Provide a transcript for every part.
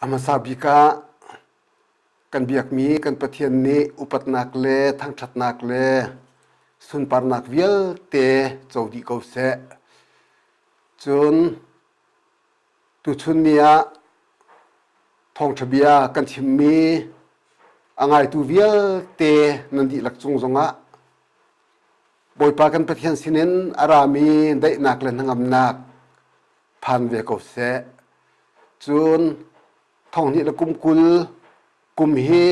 A hmasa bik ah kan biakmi kan Pathian nih upatnak le thangṭhatnak le sunparnak vialte co dih ko seh. Cun tuchun ni ah thawngṭha bia kan chimmi a ngaitu vialte nan dihlak cung zongah Bawipa kan Pathian sinin a rami daihnak le hnangamnak phan ve ko seh. Cun thonghnih le kum 20 kum hi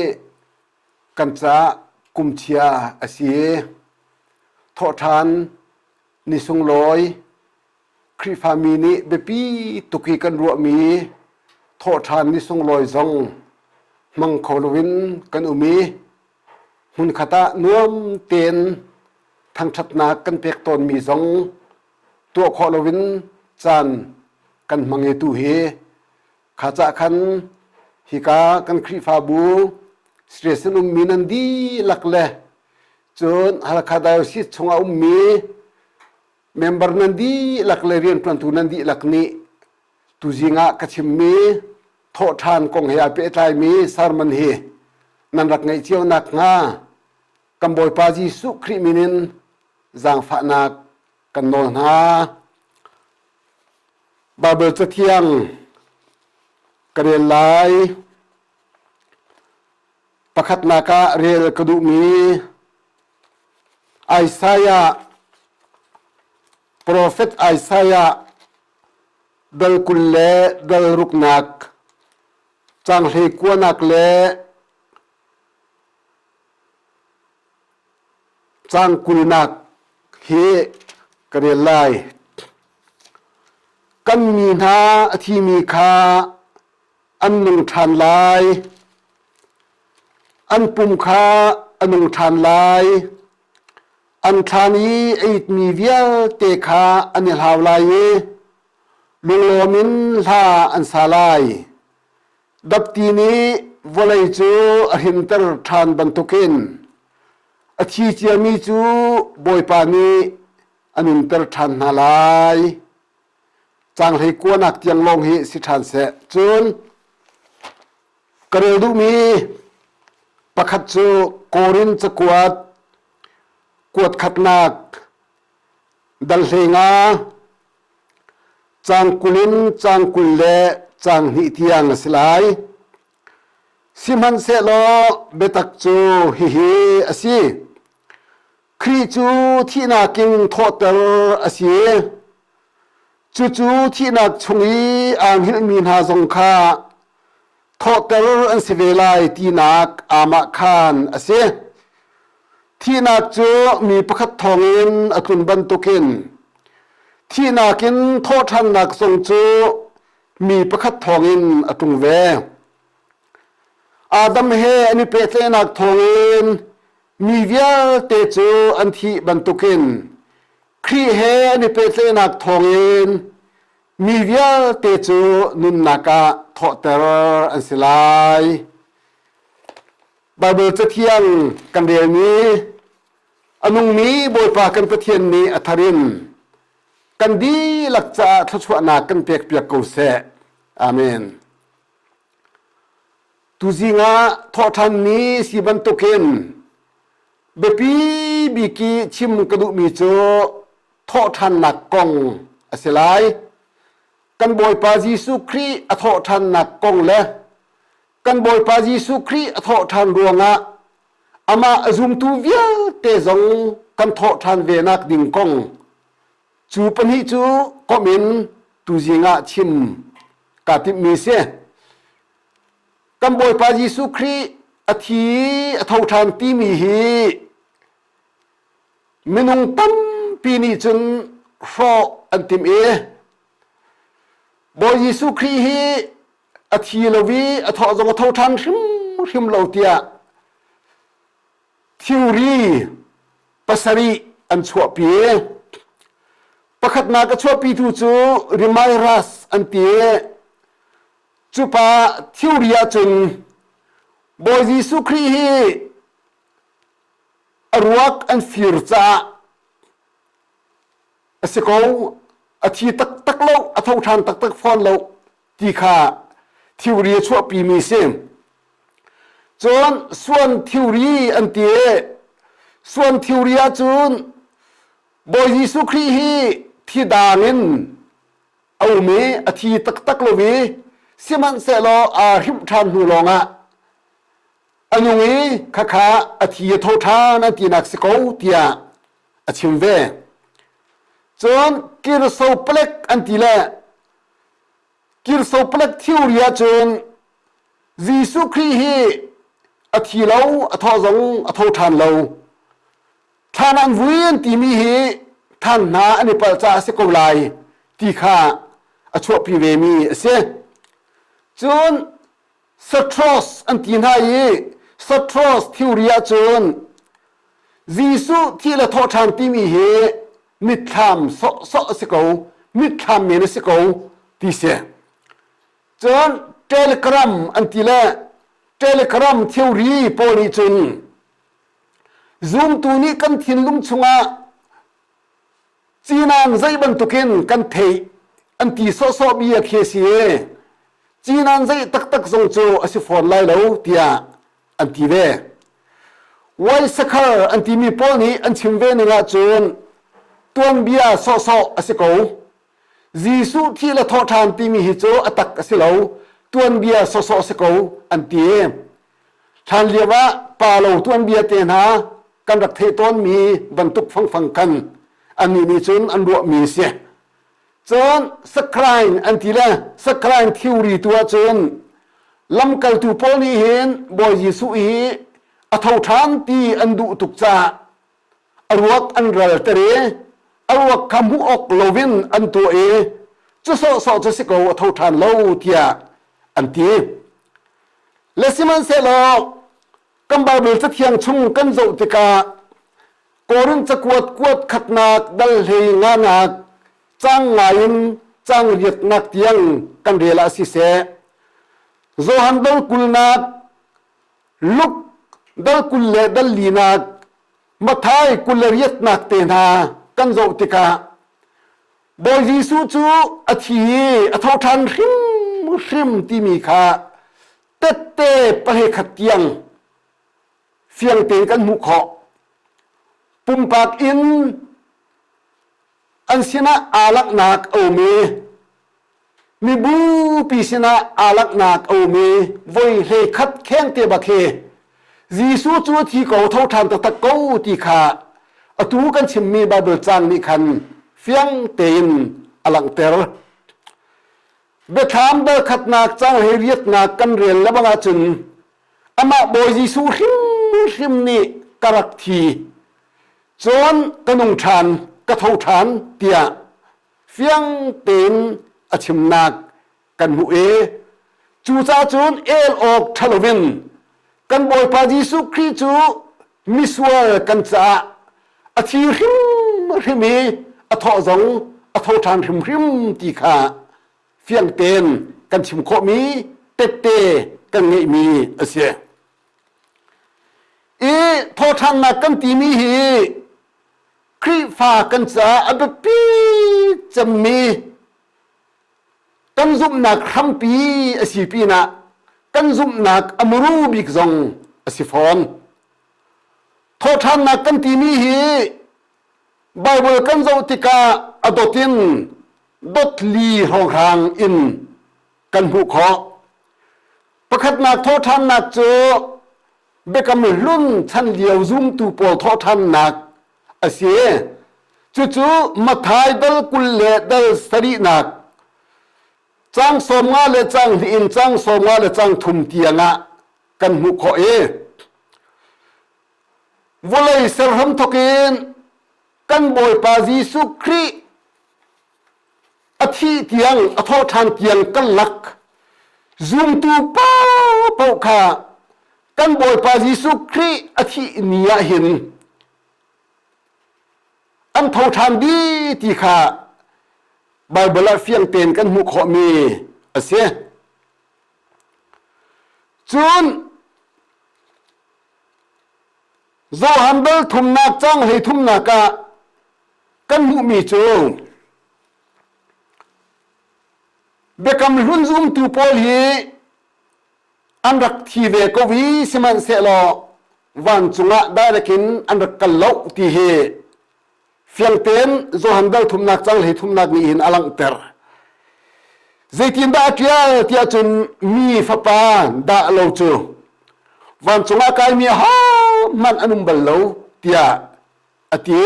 kan caah kum chia a si i thawhṭhan ni sunglawi Khrihfami nih biapi tuk i kan ruahmi thawhṭhan ni sunglawi zong hmang kho loin kan um i hmunkhat ah nuam tein thangṭhatnak kan pek tawnmi zong tuah khawh loin caan kan hmang i tu hi kha cah khan hika kan Khrihfabu station ummi nan dihlak le cun Halkha Diocese chungah ummi member nan dihlak le rianṭuantu nan dihlak nih tuzing ah ka chimmi thawhṭhan kong he aa pehtlaimi sermon hi nan rak ngaih cio nakhnga kan Bawipa Jesuh Khrih min in zaangfahnak kan nawl hna. Baibal Cathiang ka rel lai. Pakhatnak ah rel ka duhmi Isaiah Profet Isaiah dal 20 le dal ruknak caang hlei kuanak le Caang kulnak hi ka rel lai. Kan mi hna a thimi kha an nung ṭhan lai. An pum kha a nung ṭhan lai. An thlan i a itmi vialte kha an i hlau lai i lunglawm in hla an sa lai. Dapti nih vawlei cu a hrinter ṭhan bantukin a thi ciami cu Bawipa nih a nunter ṭhan hna lai. Caanghlei kuanak tiang lawng hi si ṭhan seh. Cun ka rel duhmi pakhat cu Korin cakuat kuat khatnak dal hlei nga Caang 20 in caang 22 tiang a si lai. Sihmanhsehlaw biatak cu hihi a si. Khrih cu thihnak in thawhter a si. Cucu thihnak chung i aa hngilhmi hna zong kha thawhter an si ve lai tinak aamahkhan a si. Thihnak cu mi pakhat thawngin a tlun bantukin thihnak in thawhṭhannak zong cu mi pakhat thawngin a tlung ve. Adam he an i pehtlaihnak thawngin mi vialte cu an thih bantukin Khrih he an i pehtlaihnak thawngin mi vialte cu nunnak ah thawhter an si lai. Baibal Cathiang kan relmi a nungmi Bawipa kan Pathian nih a thar in kan dihlak caah thluachuahnak kan pekpiak ko seh. Amen. Tuzing ah thawhṭhanmi si bantukin biapi bik i chim ka duhmi cu thawhṭhannak kong a si lai. Kan Bawipa Jesuh Khrih a thawhṭhannak kong le kan Bawipa Jesuh Khrih a thawhṭhan ruangah amah a zumtu vialte zong kan thawhṭhan ve nak ding kong cu pahnih cu komh in tuzing ah chim kaa timhmi si. Kan Bawipa Jesuh Khrih a thi a tho ṭhan timi hi minung tampi nih cun hrawh an timh i Bawi Jesuh Khrih hi a thi lo i a thawh zong a tho ṭhan hrimhrim lo tiah theory pasarih an chuahpi. Pakhatnak a chuahpitu cu Rimairas an ti i cupa theory ahcun Bawi Jesuh Khrih hi a ruak an fir caah a si ko, a thi taktak lo, a tho ṭhan taktak fawn lo ti kha. theory a chuahpimi si. Cun suan theory an ti i suan theory ahcun Bawi Jesuh Khrih hi thidang in a um i a thi taktak lo i sihmanhsehlaw aa hrimh ṭhan hnu lawngah a nung i khakha a thi a tho ṭhan an tinak si ko tiah a chim ve. Cun kirso palek an ti le kirso palek theory ahcun Jesuh Khrih hi a thi lo, a thawh zong a tho ṭhan lo. Thlan an vui an timi hi thlan hna an i palh caah a si ko lai ti kha a chuahpi vemi a si. Cun Satros an ti hna i Satros theory ahcun Jesuh thih le thawhṭhan timi hi mitthlam sawhsawh a si ko, mitthlam men a si ko ti si. Cun Telegram an ti le Telegram theory pawl nih cun Zumtu nih kan thinlung chungah cinan zei bantukin kan theih an ti sawhsawh bia khi a si i cinan zei taktak zong cu a si fawn lai lo tiah an ti ve. Waisakhar an timi pawl nih an chim ve ning ahcun tuanbia sawhsawh a si ko. Jesuh thih le thawhṭhan timi hi cu a tak a si lo, tuanbia sawhsawh a si ko an ti. Hlan lio ah pa lo tuanbia te hna kan rak theih tawnmi bantuk fangfang khan annih nih cun an ruahmi a si. Cun sakrine an ti le sakrine theory tu ahcun lamkaltu pawl nih hin Bawi Jesuh hi a tho ṭhan ti an duh tuk caah a ruak an ralter i a ruak kha hmuh awk loin an tuah i cu sawhsawh cu si ko a tho ṭhan lo tiah an ti. Le sihmanhsehlaw kan Baibal Cathiang chung kan zoh tikah Korin cakuat kuat khatnak dal hlei nganak cang ngai in cang riatnak tiang kan rel ah siseh Johan dal kulnak Luke dal 20 le dal linak Matthai 28nak te hna kan zoh tikah Bawi Jesuh cu a thi i a tho ṭhan hrimhrim timi kha tette pahleikhat tiang fiang tein kan hmuh khawh. Pumpak in an sinah aa langhnak a um i mibupi sinah aa langhnak a um i voi hleikhat khengte bak hi Jesuh cu a thi ko tho ṭhan taktak ko ti kha atu kan chimmi Baibal caang nih khan fiang tein a langhter. Biathlam dal khatnak caang hlei riatnak kan rel lebang ahcun amah Bawi Jesuh hrimhrim nih ka rak thi cun ka nung ṭhan ka tho ṭhan tiah fiang tein a chimnak kan hmuh i cucaah cun el awk ṭha loin kan Bawipa Jesuh Khrih cu misual kan caah a thi hrimhrim i a thawh zong a tho ṭhan hrimhrim ti kha fiang tein kan chim khawhmi tette kan ngeihmi a si. I thawhṭhannak kan timi hi Khrihfa kan caah a biapi cemmi kan zumhnak hrampi a si pinah kan zumhnak a muru bik zong a si fawn. Thawhṭhannak kan timi hi Baibal kan zoh tikah a dot in dotli hrawnghrang in kan hmuh khawh. Pakhatnak thawhṭhannak cu Biakam Hlun chan lio zumtu pawl thawhṭhannak a si. Cucu Matthai dal 20 le dal sarihnak cang 15 le cang hnih in cang 15 le cang thum tiangah kan hmuh khawh i vawlei ser hramthawk in kan Bawipa Jesuh Khrih a thih tiang a thawh ṭhan tiang kan lak zumtu paohpaoh kha kan Bawipa Jesuh Khrih a thih ni ah hin an tho ṭhan dih ti kha Baibal ah fiang tein kan hmuh khawhmi a si. Cun Johan dal thumnak cang hlei thumnak ah kan hmuhmi cu Biakam Hlun zumtu pawl hi. An rak thi ve ko i sihmanhsehlaw vancung ah direct in an rak kal lo ti hi fiangtein Johan dal thumnak cang hlei thumnak nih hin a langhter. Zeitindah a ṭial tiah cun mi fapa dah lo cu vancung ah kaimi ahohmanh an um bal lo tiah a ti.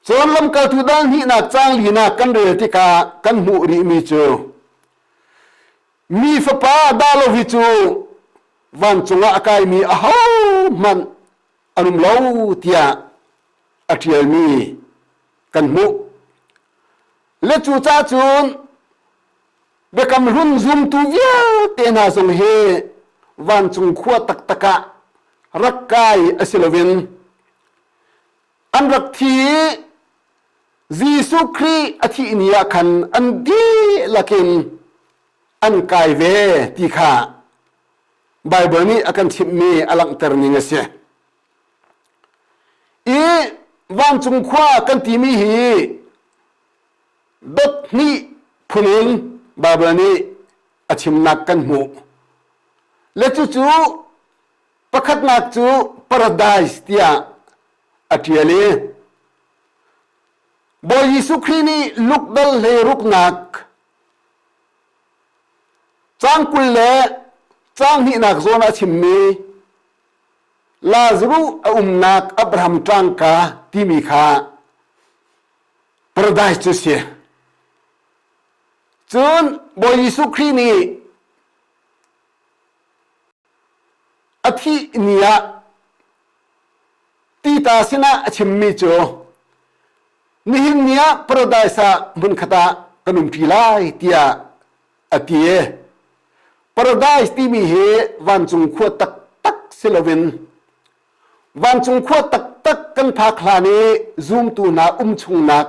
Cun lamkaltu dal hnihnak caang linak kan rel tikah kan hmuh rihmi cu mi fapa dah lo hi cu vancung ah a kaimi ahohmanh an um lo tiah a ṭialmi kan hmuh. Le cucaah cun biakam hlun zumtu vialte hna zong hi vancung khua taktak ah rak kai a si loin an rak thi i Jesuh Khrih a thih ni ah khan an dihlak in an kai ve ti kha Baibal nih a kan chimhmi a langhter ning a si. I vancung khua kan timi hi dot hnih phun in Baibal nih a chimnak kan hmuh. Le cucu pakhatnak cu paradise tiah a ṭial i Bawi Jesuh Khrih nih Luke dal hleiruknak Caang 20 le caang hnihnak zawn ah a chimmi Lazaruh a umnak Abraham ṭangka timi kha paradise cu si. Cun Bawi Jesuh Khrih nih a thih ni ah Tita sinah a chimmi cu nihin ni ah paradise ah hmunkhat ah kan umṭi lai tiah a ti. Paradise timi hi vancung khua taktak si loin vancung khua taktak kan phak hlan i zumtu hna um chungnak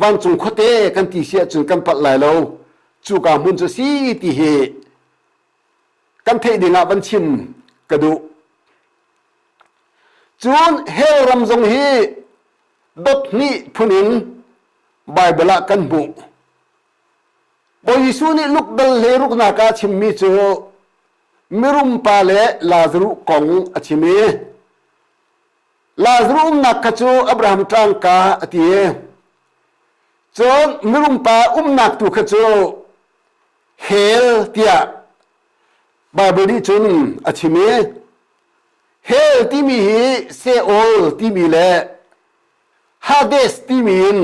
vancung khuate kan ti si ahcun kan palh lai lo. Cuka hmun cu si ti hi kan theih ding ah van chim ka duh. Cun hell ram zong hi dot hnih phun in Baibal ah kan hmuh. Bawi Jesuh nih Luke dal hleiruknak ah a chimmi cu mirum pa le Lazaruh kong a chim i Lazaruh umnak kha cu Abraham ṭangka a ti i cun mirum pa umnak tu kha cu hell tiah Baibal nih cun a chim i hell timi hi Sheol timi le Hades timi in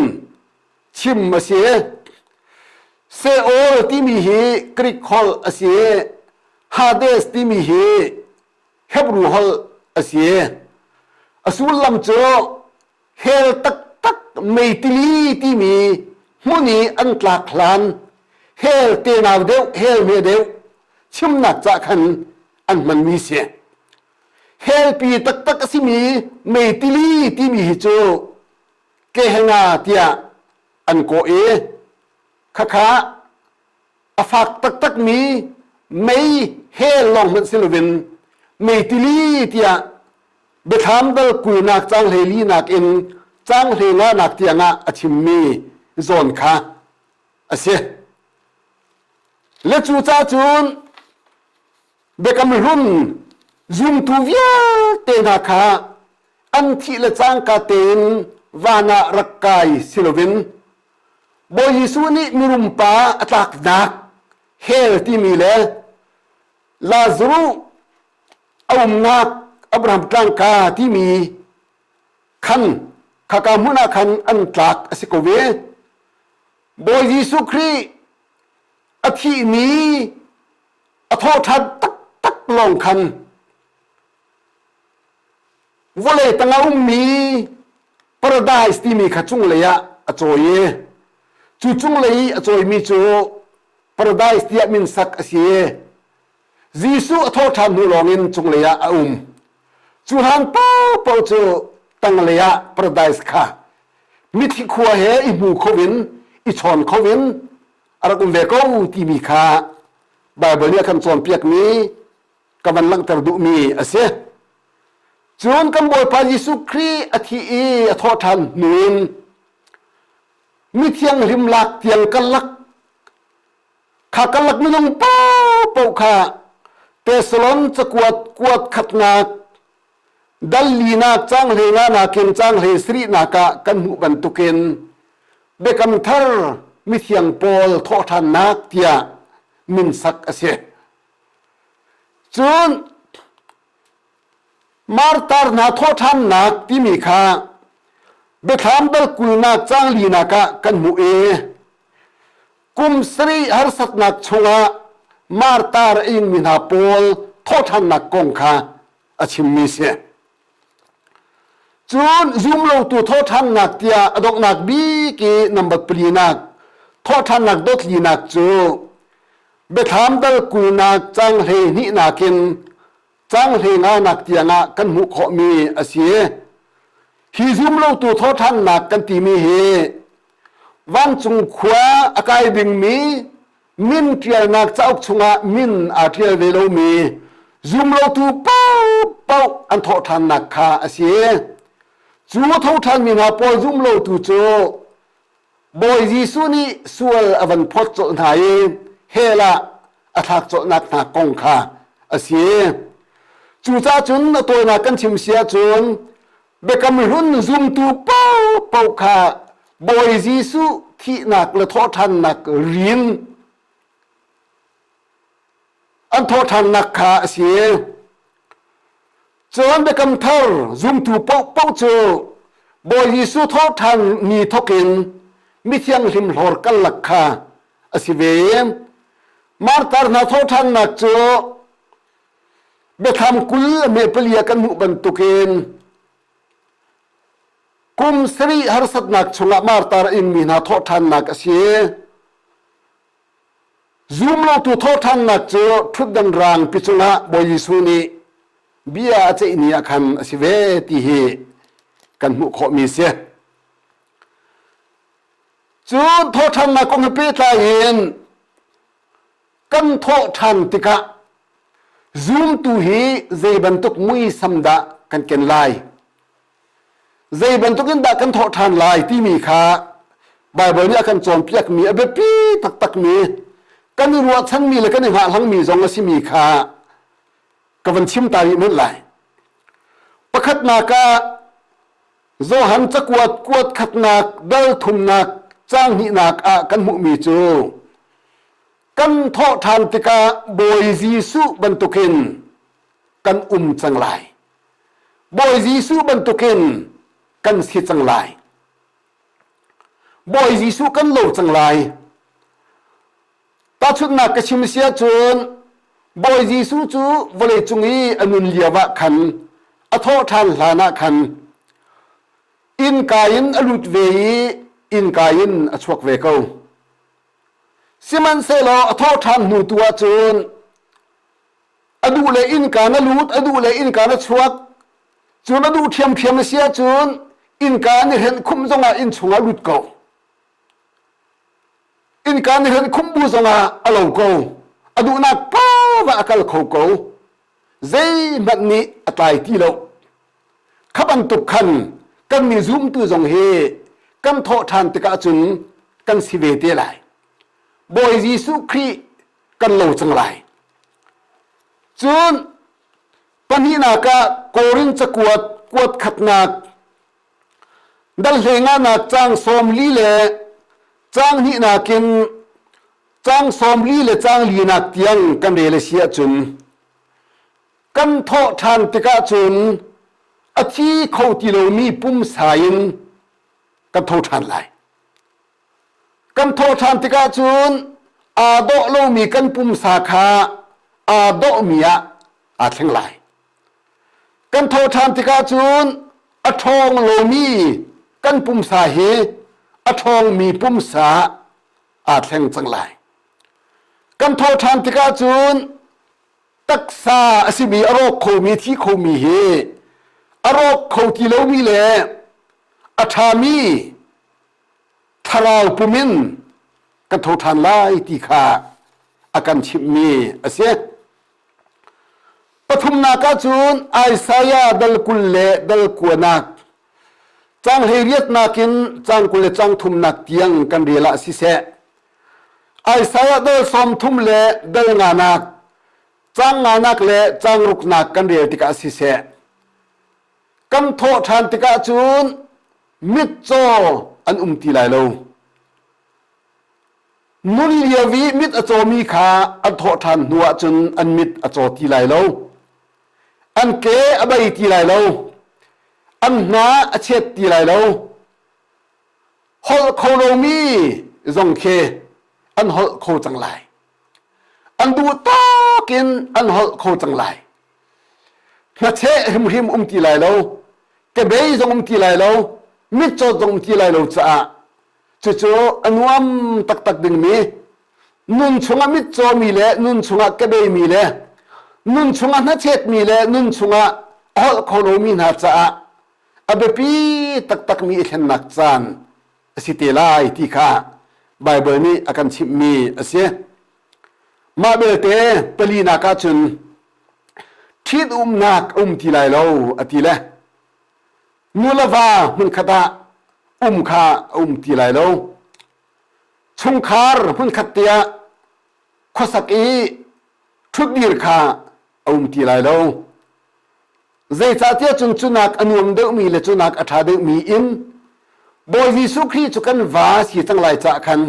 chim a si. Sheol timi hi Greek holh a si. Hades timi hi Hebrew holh a si. A sullam cu hell taktak meitili timi hmun i an tlak hlan hell tenau deuh hell hme deuh chimnak cah khan an hmanmi si. Hell pi taktak a simi meitili timi hi cu Gehenna tiah an kawh i khakha a fak taktakmi mei hell lawng hmanh si loin meitili tiah biathlam dal kulnak caang hleilinak in caang hleinganak tiangah a chimmi zawn kha a si. Le cucaah cun Biakam Hlun zumtu vialte hna kha an thih le cangka tein van ah rak kai si loin Bawi Jesuh nih mirum pa a tlaknak hell timi le Lazaruh a umnak Abraham tlangka timi khan khaka hmun ah khan an tlak a si ko ve. Bawi Jesuh Khrih a thih ni a thawhṭhan taktak lawng khan vawlei tangah ummi paradise timi kha cunglei ah a cawi i cu cunglei i a cawimi cu paradise tiah min sak a si i Jesuh a thawhṭhan hnu lawngin cunglei ah a um. Cu hlan paohpaoh cu tanglei ah paradise kha mithi khua he i hmu kho in i chawn kho in a rak um ve ko timi kha Baibal nih a kan cawnpiakmi ka van langhter duhmi a si. Cun kan Bawipa Jesuh Khrih a thih i a thawhṭhan hnu in mithianghlim lak tiang karlak kha. Kha karlak minung paohpaoh kha Tesalon cakuat kuat khatnak dal linak caang hlei nga nakin caang hlei sarihnak ah kan hmuh bantukin Biakam Thar mithiang pawl thawhṭhannak tiah min sak a si. Cun Martar hna thawhṭhannak timi kha Biathlam dal kulnak caang linak ah kan hmuh i kum sarih harsatnak chungah martar a ingmi hna pawl thawhṭhannak kong kha a chimmi si. Cun zumlotu thawhṭhannak tiah a donghnak bik i number palinak thawhṭhannak dotlinak cu Biathlam dal kulnak caang 12nak in caang 15nak tiangah kan hmuh khawhmi a si. Hi zumlotu thawhṭhannak kan timi hi vancung khua a kai dingmi min ṭialnak cauk chungah min aa ṭial ve lomi zumlotu paohpaoh an thawhṭhannak kha a si. Cu a thoṭhanmi hna pawl zumlotu cu Bawi Jesuh nih sual a van phawt colh hna i hell ah a thlak colhnak hna kong kha a si. Cucaah cun a tawinak kan chim si ahcun Biakam Hlun zumtu paohpaoh kha Bawi Jesuh thihnak le thawhṭhannak rin an thawhṭhannak kha a si. Cun Biakam Thar zumtu paohpaoh cu Bawi Jesuh thawhṭhan ni thawkin mithianghlim hlawr karlak kha a si ve. Martar hna thawhṭhannak cu Biathlam 20 a hme pali ah kan hmuh bantukin kum sarih harsatnak chungah martar a ingmi hna thawhṭhannak a si. Zumlotu thawhṭhannak cu ṭhutdan rangpi cungah Bawi Jesuh nih bia a ceih ni ah khan a si ve ti hi kan hmuh khawhmi a si. Cun thawhṭhannak kong he pehtlai in kan thawh ṭhan tikah zumtu hi zei bantuk muisam dah kan ken lai zei bantuk in dah kan thawh ṭhan lai timi kha Baibal nih a kan cawnpiakmi a biapi taktakmi kan i ruahchanmi le kan i hngahhlangmi zong a simi kha ka van chim ta rih hmanh lai. Pakhatnak ah Johan cakuat kuat khatnak dal thumnak caang hnihnak ah kan hmuhmi cu kan thawh ṭhan tikah Bawi Jesuh bantukin kan um cang lai. Bawi Jesuh bantukin kan si cang lai. Bawi Jesuh kan lo cang lai. Tahchunhnak ka chim si ahcun Bawi Jesuh cu vawleicung i a nun lio ah khan a thawh ṭhan hlan ah khan innka in a lut ve i innka in a chuak ve ko. Sihmanhsehlaw a thawh ṭhan hnu tu ahcun a duh le innka na lut, a duh le innka na chuak. Cun a duh ṭhiamṭhiam a si ahcun innka an i hrenh khumh zongah inn chungah lut ko. Innka nih hin khumbu zongah a lo ko. A duhnak paoh ah a kal kho ko. Zeihmanh nih a tlai ti lo. Kha bantuk khan kan mi zumtu zong hi kan thawh ṭhan tikah cun kan si ve te lai. Bawi Jesuh Khrih kan lo cang lai. Cun pahnihnak ah Korin cakuat kuat khatnak Dal hleinganak caang 40 le caang hnihnak in caang 40 le caang linak tiang kan rel a si ahcun kan thawh ṭhan tikah cun a thi kho ti lomi pumsa in kan tho ṭhan lai. Kan thawh ṭhan tikah cun aa dawh lomi kan pumsa kha aa dawhmi ah aa thleng lai. Kan thawh ṭhan tikah cun a ṭhawng lomi kan pumsa hi a ṭhawngmi pumsa aa thleng cang lai. Kan thawh ṭhan tikah cun taksa a simi a rawk khomi thi khomi hi a rawk kho ti lomi le a ṭhami thlarau pum in kan tho ṭhan lai ti kha a kan chimhmi a si. Pathumnak ahcun Isaiah dal 20 le dal kuanak caang 18nak in caang 20 le caang thumnak tiang kan rel ah siseh. Isaiah dal 30 le dal nganak, cang nganak le cang ruknak kan rel tikah siseh, kan thawh ṭhan tikah cun mitcaw an um ti lai lo. Nun lio i mit a cawmi kha an thawh ṭhan hnu ahcun an mit a caw ti lai lo. An ke a bei ti lai lo. An hna a chet ti lai lo. Holh kho lomi zong khi an holh kho cang lai. An duh tawk in an holh kho cang lai. Hnacheh hrimhrim um ti lai lo. Kebei zong um ti lai lo. Mitcawt zong um ti lai lo caah Cucu a nuam taktak dingmi nun chungah mitcawmi le nun chungah kebeimi le nun chungah hnachetmi le nun chungah a holh kho lomi hna caah a biapi taktakmi i thlennak caan a si te lai ti kha Baibal nih a kan chimhmi a si. Mah belte palinak ahcun ṭhitumnak a um ti lai lo a ti le Nu le va hmunkhat ah um kha a um ti lai lo. Chungkhar hmunkhat te ah khuasak i ṭhutdir kha a um ti lai lo. Zeicahtiah cun cunak a nuam deuhmi le cunak a ṭha deuhmi in Bawi Jesuh Khrih cu kan va si cang lai caah khan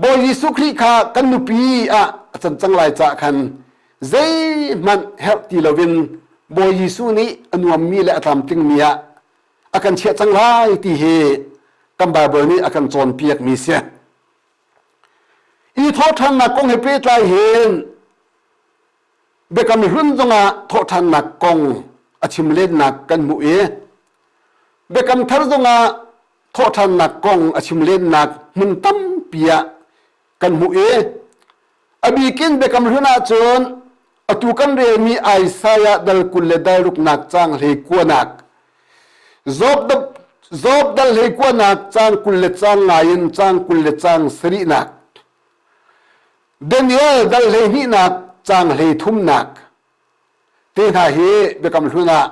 Bawi Jesuh Khrih kha kan nupi ah a can cang lai caah khan zeihmanh herh ti loin Bawi Jesuh nih a nuammi le a tlamtlingmi ah a kan chiah cang lai ti hi kan Baibal nih a kan cawnpiakmi si. I thawhṭhannak kong he pehtlai hin Biakam Hlun zongah thawhṭhannak kong a chim lennak kan hmuh i Biakam Thar zongah thawhṭhannak kong a chim lennak hmun tampi ah kan hmuh i a bikin Biakam Hlun ahcun atu kan relmi Isaiah dal 20 le dal ruknak caang hlei kuanak Job dal hlei kuanak caang 20 le caang nga in caang 20 le caang sarihnak Daniel dal hleihnihnak caang hlei thumnak te hna hi Biakam Hlun ah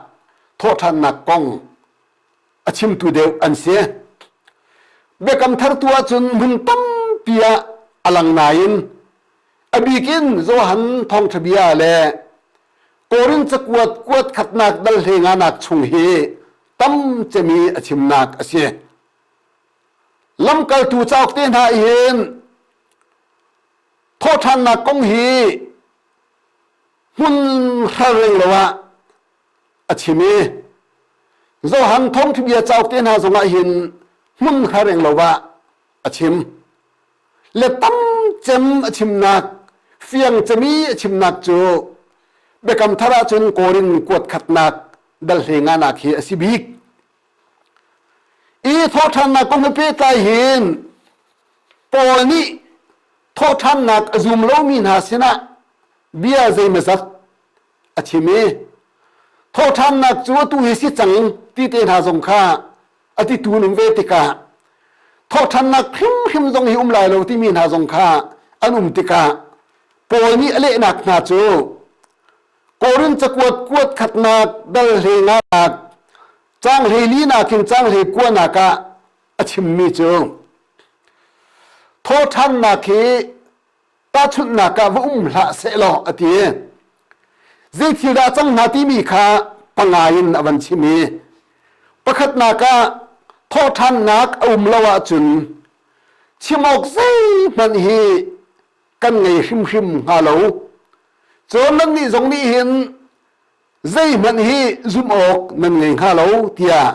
thawhṭhannak kong a chimtu deuh an si. Biakam thar tu ahcun hmun tampi ah a lang nain a bik in Johan thawngṭha bia le Korin cakuat kuat khatnak dal hlei nganak chung hi tam cemi a chimnak a si. Lamkaltu cauk te hna hin thawhṭhannak kong hi hmun hral reng lo ah a chim i Johan thawngṭha cauk te hna zongah hin hmun hal reng lo ah a chim. Le tam cem a chimnak, fiang cemi a chimnak cu Biakam Thar ahcun Korin kuat khatnak dal hle nganak hi a si bik. I thawhṭhannak kong he pehtlai hin Paul nih thawhṭhannak a zum lomi hna sinah bia zeimawzat a chim i thawhṭhannak cu atu hi si cang ti te hna zong kha a titu an um ve tikah thawhṭhannak hrimhrim zong hi um lai lo timi hna zong kha an um tikah Paul nih a lehnak hna cu Korin cakuat kuat khatnak dal hlei nganak cang hlei linak in cang hlei kuanak ah a chimmi cu thawhṭhannak hi tahchunhnak ah va um hlah sehlaw a ti. Zei thil dah cang hna timi kha panga in a van chim i pakhatnak ah thawhṭhannak a um lo ahcun chim awk zeihmanh hi kan ngei hrimhrim hnga lo. Cun nannih zong nih hin zeihmanh hi zumh awk nan ngei hnga lo tiah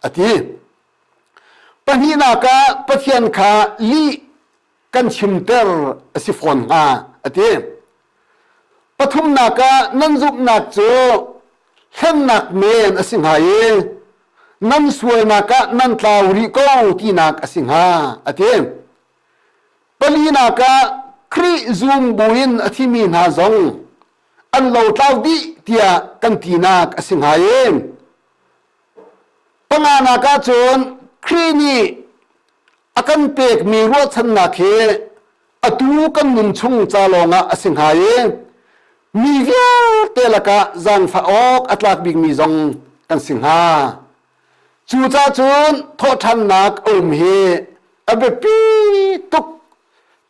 a ti. Pahnihnak ah Pathian kha lih kan chimter a si fawn hnga a ti. Pathumnak ah nan zumhnak cu hlennak men a si hnga i nan sualnak ah nan tlau rih ko tinak a si hnga a ti. Palinak ah Khrih zum buin a thimi hna zong an lotlau dih tiah kan tinak a si hnga i panganak ah cun Khrih nih a kan pekmi ruahchannak hi atu kan nun chung ca lawngah a si hnga i mi vialte lakah zaangfah awk a tlak bikmi zong kan si hnga. Cucaah cun thawhṭhannak a um hi a biapi tuk.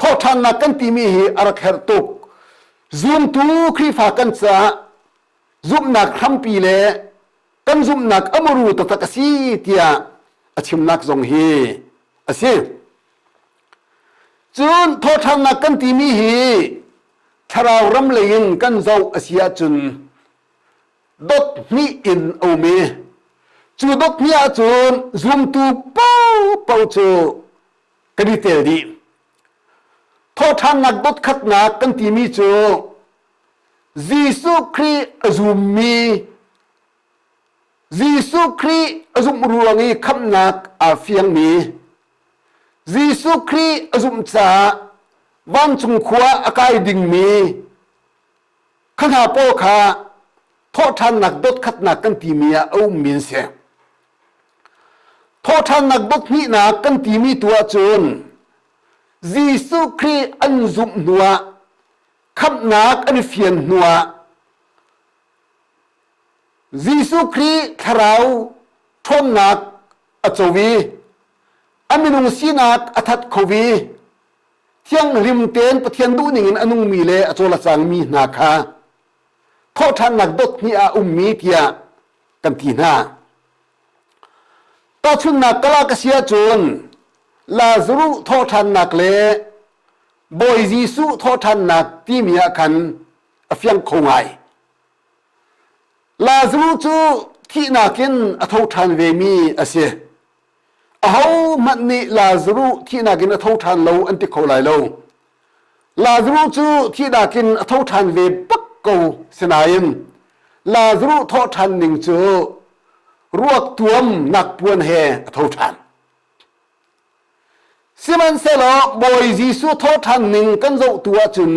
Thawhṭhannak kan timi hi a rak herh tuk. Zumtu Khrihfa kan caah zumhnak hrampi le kan zumhnak a muru taktak a si tiah a chimnak zong hi a si. Cun thawhṭhannak kan timi hi thlarau ram lei in kan zoh a si ahcun dot hnih in a um i cu dot hnih ahcun zumtu paohpaoh cu kan i tel dih. Thawhṭhannak dot khatnak kan timi cu Jesuh Khrih a zummi Jesuh Khrih a zumh ruang i khamhnak aa fiangmi Jesuh Khrih a zumh caah vancung khua a kai dingmi kha hna pawl kha thawhṭhannak dotkhatnak kan timi ah a ummi an si. Thawhṭhannak dothnihnak kan timi tu ahcun Jesuh Khrih an zumh hnuah khamhnak an i fian hnuah Jesuh Khrih thlarau ṭhawnnak a co i a minung sinak a that kho i thianghlim tein Pathian duhning in a nungmi le a cawl a cangmi hna kha thawhṭhannak dot hnih ah ummi tiah kan ti hna. Tahchunhnak ka lak a si ahcun Lazaruh thawhṭhannak le Bawi Jesuh thawhṭhannak timi ah khan a fiang kho ngai. Lazaruh cu thihnak in a tho ṭhan vemi a si. Ahohmanh nih Lazaruh thihnak in a tho ṭhan lo an ti kho lai lo. Lazaruh cu thihnak in a tho ṭhan ve bak ko sinain Lazaruh thawh ṭhan ning cu ruak tuam nak puan he a tho ṭhan. Sihmanhsehlaw Bawi Jesuh thawhṭhan ning kan zoh tu ahcun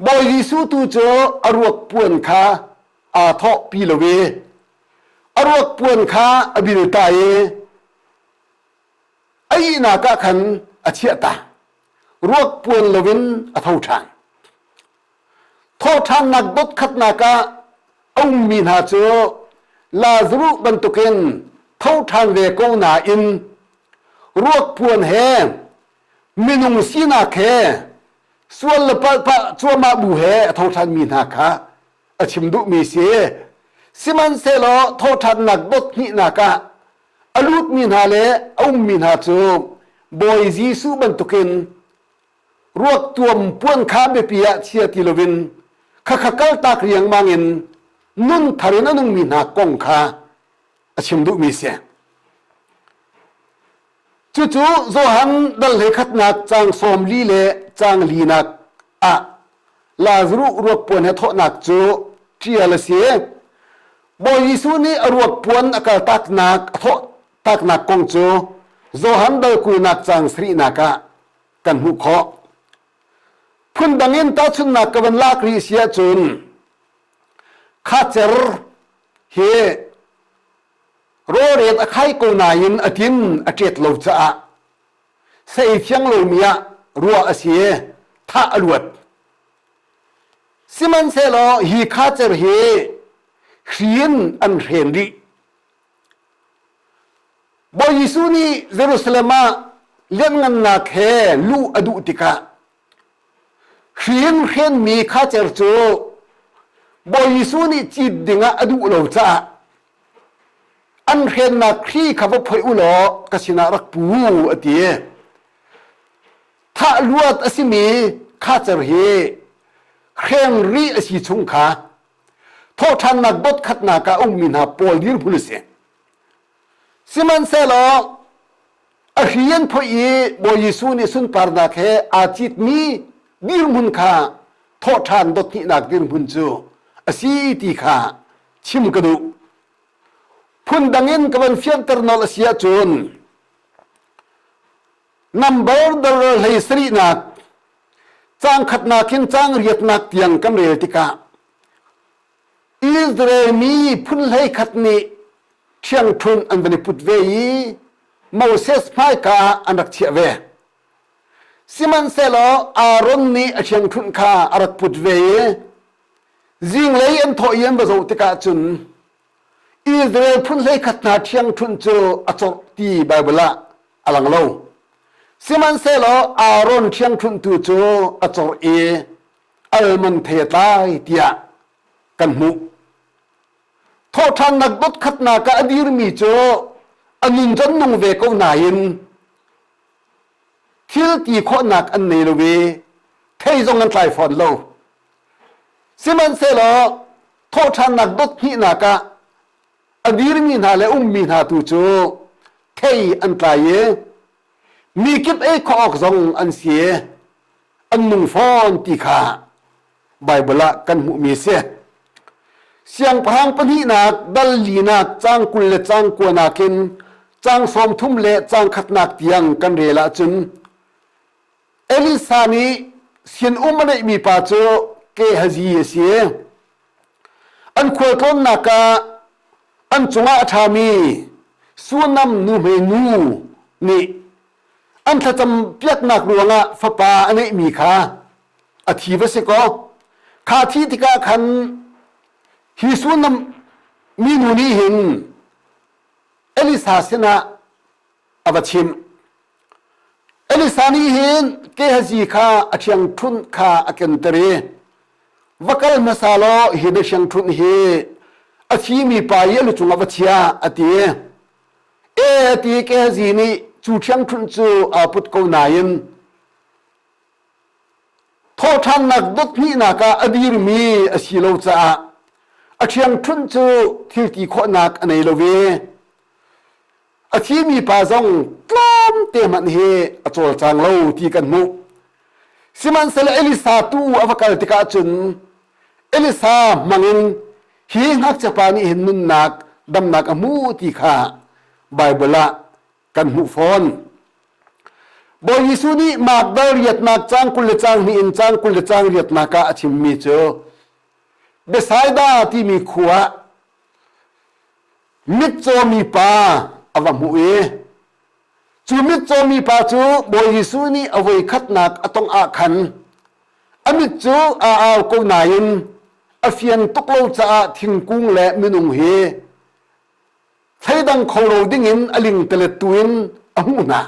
Bawi Jesuh tu cu a ruak puan kha aa thawhpi lo i a ruak puan kha a bil ta i a ihnak ah khan a chiah ta. Ruak puan loin a tho ṭhan. Thawhṭhannak dotkhatnak ah a ummi hna cu Lazaruh bantukin tho ṭhan ve ko nain ruak puan he minung sinak he sual le palh pah cuahmah bu he a tho ṭhanmi hna kha a chim duhmi si. Sihmanhsehlaw thawhṭhannak dot hnihnak ah a lutmi hna le a ummi hna cu Bawi Jesuh bantukin ruak tuam puan kha biapi ah chia ti loin khakha kaltak riangmang in nun thar in a nungmi hna kong kha a chim duhmi si. Cucu Johan dal hlei khatnak caang 40 le caang linak ah Lazaruh ruak puan he thawhnak cu ṭial a si. Bawi Jesuh nih a ruak puan a kaltaknak a thawh taknak kong cu Johan dal 20nak caang sarihnak ah kan hmuh khawh. Phundang in tahchunhnak ka van lak rih si ahcun khacer hi rawlret a khai ko nain a tin a ṭet lo caah sei fiang lomi ah ruah a si i thah a luat. Sihmanhsehlaw hi khacer hi hri in an hren rih. Bawi Jesuh nih Jerusalem ah lianhngannak he luh a duh tikah hri in hrenmi khacer cu Bawi Jesuh nih cit dingah a duh lo caah an hrennak hri kha va phoih u law ka sinah rak pu a ti. Thah luat a simi khacer hi hreng rih a si chung kha thawhṭhannak dot khatnak ah a ummi hna pawl dirhmun a si. Sihmanhsehlaw a hri an phoih i Bawi Jesuh nih sunparnak he aa citmi dirhmun kha thawhṭhan dot hnihnak dirhmun cu a si ti kha chim ka duh. Phundang in ka van fianter nolh a si ahcun nambar dal hlei sarihnak caang khatnak in caang riatnak tiang kan rel tikah Israel mi phun hlei khat nih ṭhiangṭhunh an van i put ve i Moses hmaika ah an rak chiah ve. Sihmanhsehlaw Aaron nih a ṭhiangṭhunh kha a rak put ve i zinglei an thawh i an va zoh tikah cun Israel phun hlei khat hna ṭhiangṭhunh cu a corh ti Baibal ah a lang lo. Sihmanhsehlaw Aaron ṭhiangṭhunh tu cu a cor i almond thei a tlai tiah kan hmuh. Thawhṭhannak dot khatnak ah a dirmi cu a nun con nung ve ko nain thil ti khawhnak an nei lo i thei zong an tlai fawn lo. Sihmanhsehlaw thawhṭhannak dot hnihnak ah a dirmi hna le ummi hna tu cu thei an tlai i mi kip ei khawh awk zong an si i an nung fawn ti kha Baibal ah kan hmuhmi a si. Siangpahrang pahnihnak dal linak caang 20 le caang kuanak in caang 30 le caang khatnak tiang kan rel ahcun Elisa nih sinum a neihmi pa cu Gehazi a si. An khualtlawnnak ah an cungah a ṭhami Sunam nuhmei nu nih an thlacam piaknak ruangah fapa a neihmi kha a thi va si kaw kha thi tikah khan hi Sunam minu nih hin Elisa sinah a va chimh. Elisa nih hin Gehazi kha a ṭhiangṭhunh kha a kenter i va kal hmasa law hi na ṭhiangṭhunh hi a thimi pa i a lucung ah va chia a ti. E a ti Gehazi nih cu ṭhiangṭhunh cu aa put ko nain thawhṭhannak dot hnihnak ah a dirmi a si lo caah a ṭhiangṭhunh cu thil ti khawhnak a nei lo i A thimi pa zong tlawmte hmanh hi a cawlcang lo ti kan hmuh. Sihmanhsehlaw Elisa tu a va kal tikah cun Elisa hmangin hi ngakchia pa nih hin nunnak damnak a hmu ti kha Baibal ah kan hmuh fawn. Bawi Jesuh nih Mark dal riatnak caang 20 le caang hnih in caang 20 le caang riatnak ah a chimmi cu Bethsaida timi khua ah Mitcawmi pa a va hmuh i cu mitcawmi pa cu Bawi Jesuh nih a voikhatnak a tongh ah khan a mit cu aa au ko nain a fian tuk lo caah thingkung le minung hi thleidang kho lo dingin a lingtalet tu in a hmuh hna.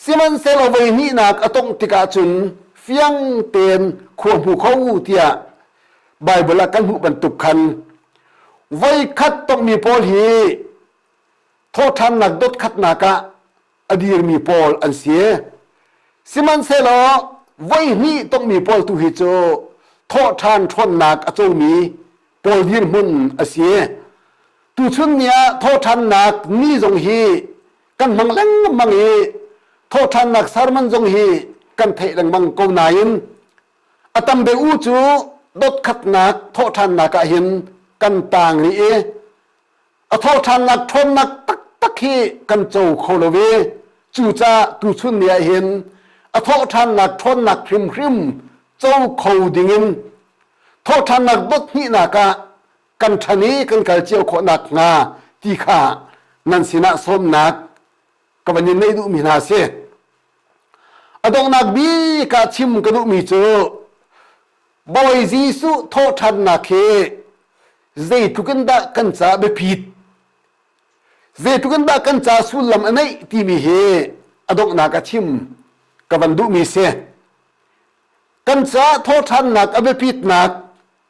Sihmanhsehlaw voi hnihnak a tongh tikah cun fiang tein khua hmu kho tiah Baibal ah kan hmuh bantuk khan voikhat tongmi pawl hi thawhṭhannak dotkhatnak ah a dirmi pawl an si. Sihmanhsehlaw voihnih tongmi pawl tu hi cu thawhṭhan ṭhawnnak a comi pawl dirhmun a si. Tuchun ni ah thawhṭhannak ni zong hi kan hmang lengmang i thawhṭhannak sermon zong hi kan theih lengmang ko nain A tam deuh u cu dotkhatnak thawhṭhannak ah hin kan taang rih i a thawhṭhannak ṭhawnnak taktak hi kan co kho lo i cucaah tuchun ni ah hin a thawhṭhannak ṭhawnnak hrimhrim co kho dingin thawhṭhannak dot hnihnak ah kan ṭhan i kan kal cio khawh nakhnga ti kha nan sinah sawmnak ka van in neih duhmi hna a si. A donghnak bik ah chim ka duhmi cu Bawi Jesuh thawhṭhannak hi zeitluk in dah kan caah biapit, zeitluk in dah kan ca sullam a neih timi hi a donghnak ah chim ka van duhmi si. Kan caah thawhṭhannak a biapitnak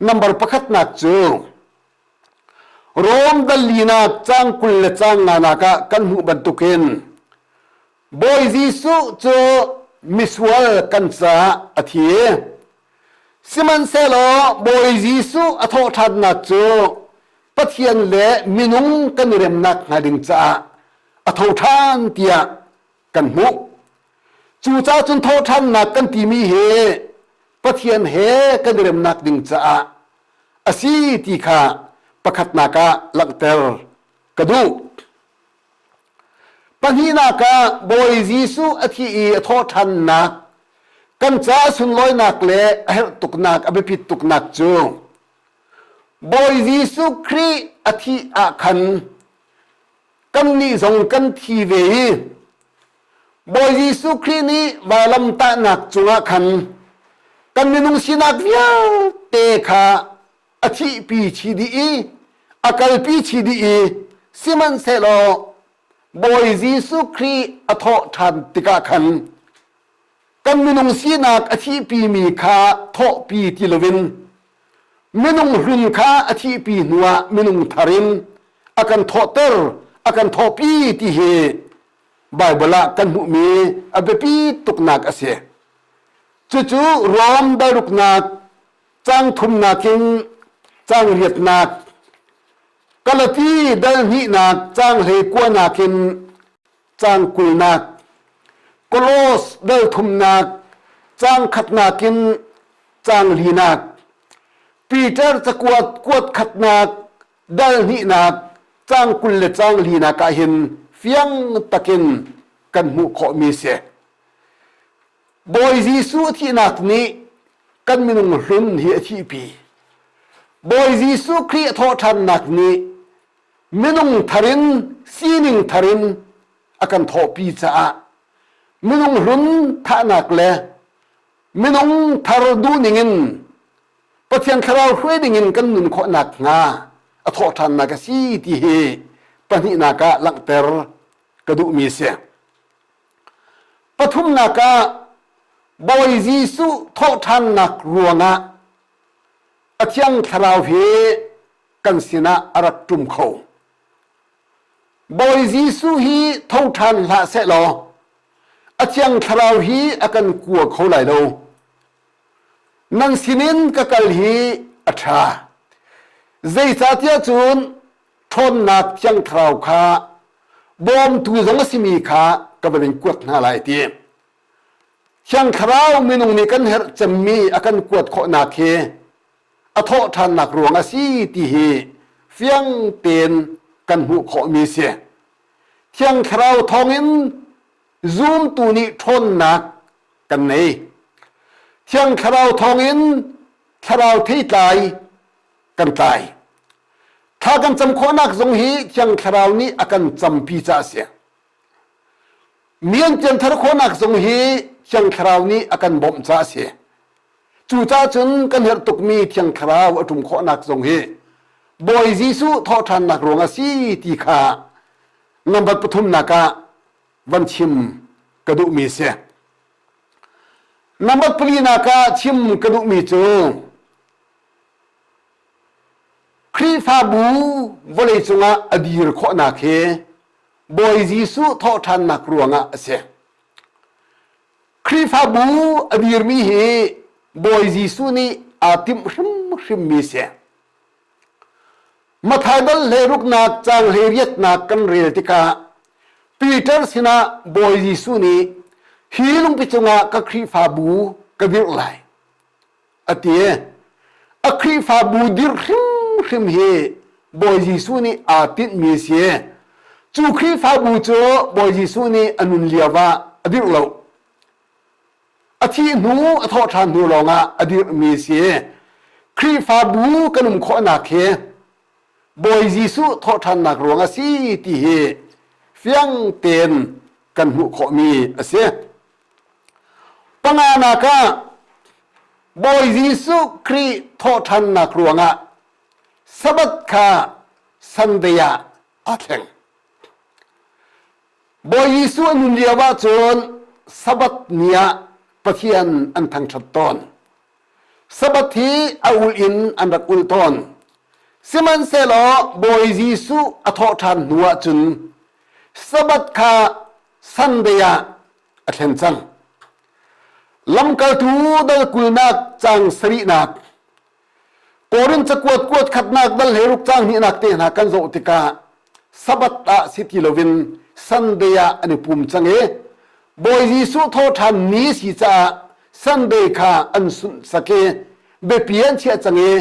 number pakhatnak cu Rom dal linak caang 20 le caang nganak ah kan hmuh bantukin Bawi Jesuh cu misual kan caah a thi. Sihmanhsehlaw Bawi Jesuh a thawhṭhannak cu Pathian le minung kan i remnak hnga ding caah a tho ṭhan tiah kan hmuh. Cucaah cun thawhṭhannak kan timi hi Pathian he kan i remnak ding caah a si ti kha pakhatnak ah langhter ka duh. Pahnihnak ah Bawi Jesuh a thih i a thawhṭhannak kan caah sunlawinak le a herh tuknak a biapit tuknak cu Bawi Jesuh Khrih a thih ah khan kannih zong kan thi ve i Bawi Jesuh Khrih nih vailamtahnak cungah khan kan minung sinak vialte kha a thihpi chih dih i a kalpi chih dih i sihmanhsehlaw. Bawi Jesuh Khrih a thawh ṭhan tikah khan kan minung sinak a thihpimi kha thawhpi ti loin minung hlun kha a thihpi hnuah minung thar in a kan thawhter, a kan thawhpi ti hi Baibal ah kan hmuhmi a biapi tuknak a si. Cucu Rom dalruknak cang thumnak in cang riatnak, Galati dal hnihnak cang hlei kuanak in cang kulnak, Kolos dal thumnak cang khatnak in cang linak, Peter cakuat kuat khatnak dal hnihnak cang 20 le cang linak ah hin fiang takin kan hmuh khawhmi si. Bawi Jesuh thihnak nih kan minung hlun hi a thihpi. Bawi Jesuh Khrih a thawhṭhannak nih minung thar in sining thar in a kan thawhpi caah minung hlun thahnak le minung thar duhning in Pathian thlarau hruai dingin kan nun khawh nakhnga a thawhṭhannak a si ti hi pahnihnak ah langhter ka duhmi a si. Pathumnak ah Bawi Jesuh thawhṭhannak ruangah a Thiang Thlarau hi kan sinah a rak ṭum kho. Bawi Jesuh hi tho ṭhan hlah sehlaw a Thiang Thlarau hi a kan kua kho lai lo. Nan sinin ka kal hi a ṭha. Zeicahtiah cun ṭhawnnak Thiang Thlarau kha bawmtu zong a simi kha ka van in kuat hna lai ti. Thiang Thlarau minung nih kan herh cemmi a kan kuat khawhnak hi a thawh ṭhannak ruang a si ti hi fiang tein kan hmuh khawhmi si. Thiang Thlarau thawngin zumtu nih ṭhawnnak kan nei. Thiang Thlarau thawngin thlarau theitlai kan tlai. Thla kan cam khawhnak zong hi Thiang Thlarau nih a kan campi caah a si. Mi an pianthar khawhnak zong hi Thiang Thlarau nih a kan bawmh caah a si. Cucaah cun kan herh tukmi Thiang Thlarau a ṭum khawhnak zong hi Bawi Jesuh thawhṭhannak ruang a si ti kha number pathumnak ah van chim ka duhmi a si. Number palinak ah chim ka duhmi cu Khrihfabu vawleicung ah a dir khawhnak hi Bawi Jesuh thawhṭhannak ruangah a si. Khrihfabu a dirmi hi Bawi Jesuh nih aa timh hrimhrimmi a si. Matthai dal hleiruknak caang hleiriatnak kan rel tikah Peter sinah Bawi Jesuh nih hi lungpi cungah ka Khrihfabu ka dirh lai a ti. A Khrihfabu dirh hrimhrim hi Bawi Jesuh nih aa tinhmi a si. Cu Khrihfabu cu Bawi Jesuh nih a nun lio ah a dirh lo. A thih hnu, a thawh ṭhan hnu lawngah a dirhmi a si. Khrihfabu kan um khawhnak hi Bawi Jesuh thawhṭhannak ruang a si ti hi fiang tein kan hmuh khawhmi a si. Panganak ah Bawi Jesuh Khrih thawhṭhannak ruangah Sabbath kha Sunday ah aa thleng. Bawi Jesuh a nun lio ahcun Sabbath ni ah Pathian an thangṭhat tawn. Sabbath hi a ulh in an rak ulh tawn. Sihmanhsehlaw Bawi Jesuh a thawhṭhan hnu ahcun Sabbath kha Sunday ah a thlen cang. Lamkaltu dal kulnak cang sarihnak Korin cakuat kuat khatnak dal hleiruk cang hnihnak te hna kan zoh tikah Sabbath ah si ti loin Sunday ah an i pum cang i Bawi Jesuh thawhṭhan ni si caah Sunday kha an sunhsak i biapi an chiah cang i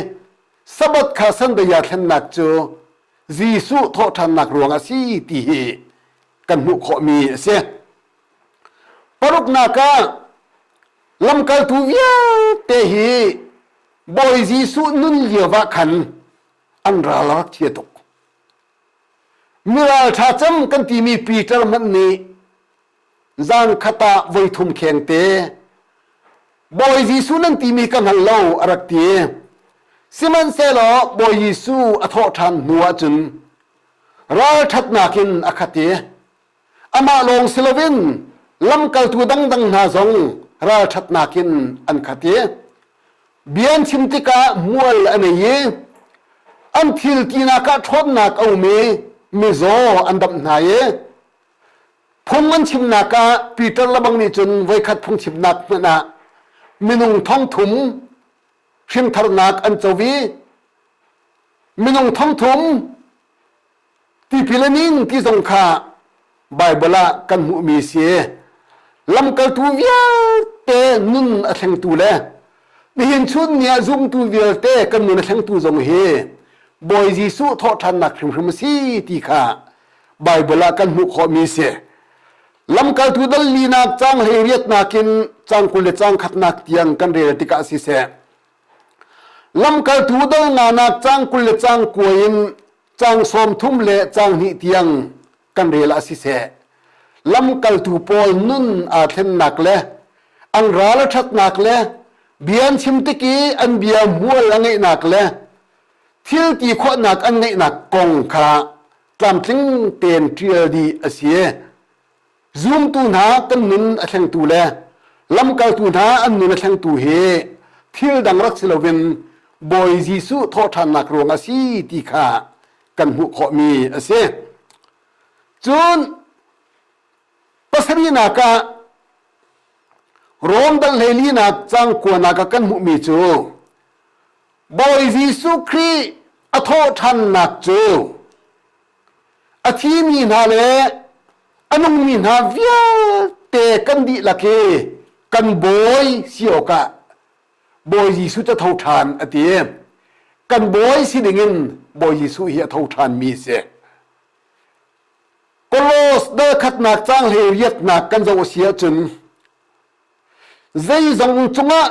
Sabbath kha Sunday ah thlennak cu Jesuh thawhṭhannak ruang a si ti hi kan hmuh khawhmi a si. Paruknak ah lamkaltu vialte hi Bawi Jesuh nun lio ah khan an ral a rak chia tuk. Miral ṭha cem kan timi Peter hmanh nih zan khat ah voi thum khengte Bawi Jesuh nan timi ka hngal lo a rak ti. Sihmanhsehlaw Bawi Jesuh a thawh ṭhan hnu ahcun ralṭhatnak in a khat i. Amah lawng si loin lamkaltu dangdang hna zong ralṭhatnak in an khat i bia an chim tikah mual a nei i an thil tinak ah ṭhawnnak a um i mizaw an damh hna i phung an chimnak ah Peter lebang nih cun voikhat phungchimnak hmanh ah minung 3000 hrimtharnak an co i minung 3000 Tipil an ing ti zong kha Baibal ah kan hmuhmi si. Lamkaltu vialte nun a thlengtu le nihin chun ni ah zumtu vialte kan nun a thlengtu zong hi Bawi Jesuh thawhṭhannak hrimhrim a si ti kha Baibal ah kan hmuh khawhmi si. Lamkaltu dal linak caang 18nak in caang 20 le caang khatnak tiang kan rel tikah siseh, Lamkaltu dal nganak caang 20 le caang kua in caang 30 le caang hnih tiang kan rel ah siseh, lamkaltu pawl nun aa thlennak le an ral a ṭhatnak le bia an chim tik i an bia hmual a ngeihnak le thil ti khawhnak an ngeihnak kong kha tlamtling tein ṭial dih a si. Zumtu hna kan nun a thlengtu le lamkaltu hna an nun a thlengtu hi thil dang rak si loin Bawi Jesuh thawhṭhannak ruang a si ti kha kan hmuh khawhmi a si. Cun pasarihnak ah Rom dal hleilinak cang kuanak ah kan hmuhmi cu Bawi Jesuh Khrih a thawhṭhannak cu a thimi hna le a nungmi hna vialte kan dihlak hi kan bawi si awkah Bawi Jesuh cu a tho ṭhan a ti. Kan bawi si dingin Bawi Jesuh hi a tho ṭhanmi a si. Kolos dal khatnak caang hlei riatnak kan zoh a si ahcun zeizong cungah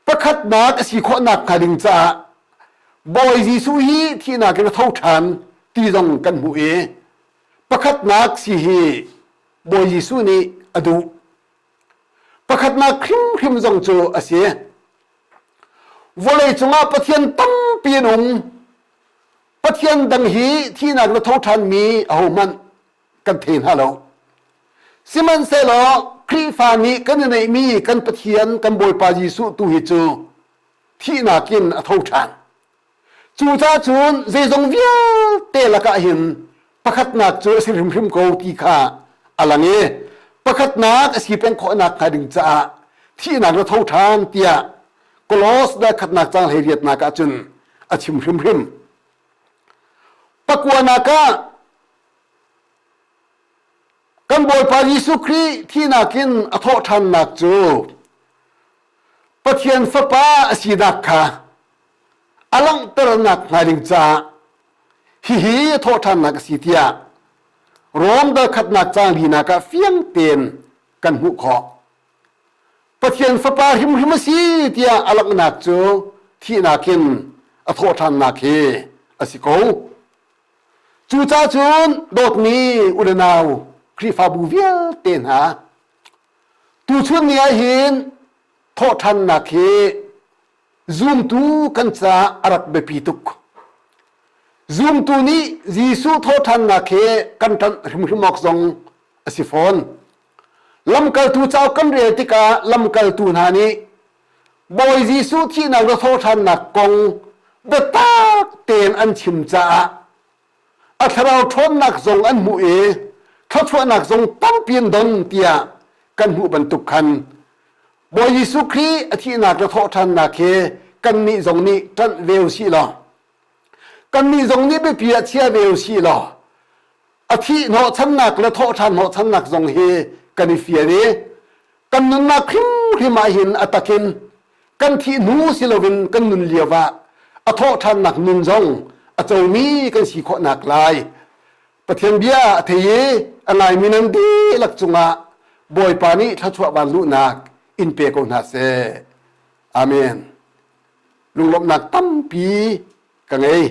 pakhatnak a si khawhnak hnga ding caah Bawi Jesuh hi thihnak in a tho ṭhan ti zong kan hmuh i pakhatnak si hi Bawi Jesuh nih a duh. Pakhatnak hrimhrim zong cu a si. Vawlei cungah Pathian tampi an um. Pathian dang hi thihnak na tho ṭhanmi ahohmanh kan thei hna lo. Sihmanhsehlaw Khrihfa nih kan i neihmi kan Pathian kan Bawipa Jesuh tu hi cu thihnak in a tho ṭhan. Cucaah cun zeizong vialte lakah hin pakhatnak cu a si hrimhrim ko ti kha a lang i pakhatnak a si peng khawhnak hnga ding caah thihnak na tho ṭhan tiah Kolos dal khatnak caang 18nak ah cun a chim hrimhrim. Pakuanak ah Kan Bawipa Jesuh Khrih thihnak in a thawhṭhannak cu Pathian Fapa a sinak kha a langhternak hnga ding caah hihi a thawhṭhannak a si tiah Rom dal khatnak caang linak ah fiang tein kan hmuh khawh. Pathian Fapa hrimhrim a si tiah a langhnak cu thihnak in a thawhṭhannak hi a si ko. Cucaah cun dawtmi u le nau Khrihfabu vialte hna tuchun ni ah hin thawhṭhannak hi zumtu kan caah a rak biapi tuk. Zumtu nih Jesuh thawhṭhannak hi kan ṭanh hrimhrim awk zong a si fawn. Lamkaltu cauk kan rel tikah lamkaltu hna nih Bawi Jesuh thihnak le thawhṭhannak kong biatak tein an chim caah a thlarau ṭhawnnak zong an hmuh i thluachuahnak zong tampi an don tiah kan hmuh bantuk khan Bawi Jesuh Khrih a thihnak le thawhṭhannak hi kannih zong nih ṭanh ve u sih law kannih zong nih biapi ah chia ve u sih law a thih hnawhchannak le thawhṭhan hnawhchannak zong hi kan i fian i kan nunnak hrimhrim ah hin a takin kan thih hnu si loin kan nun lio ah a thawhṭhannak nun zong a comi kan si khawhnak lai Pathian bia a thei i a ngaimi nan dihlak cungah Bawipa nih thluachuah van luhnak in pe ko hna seh. Amen. Lunglawmhnak tampi ka ngei.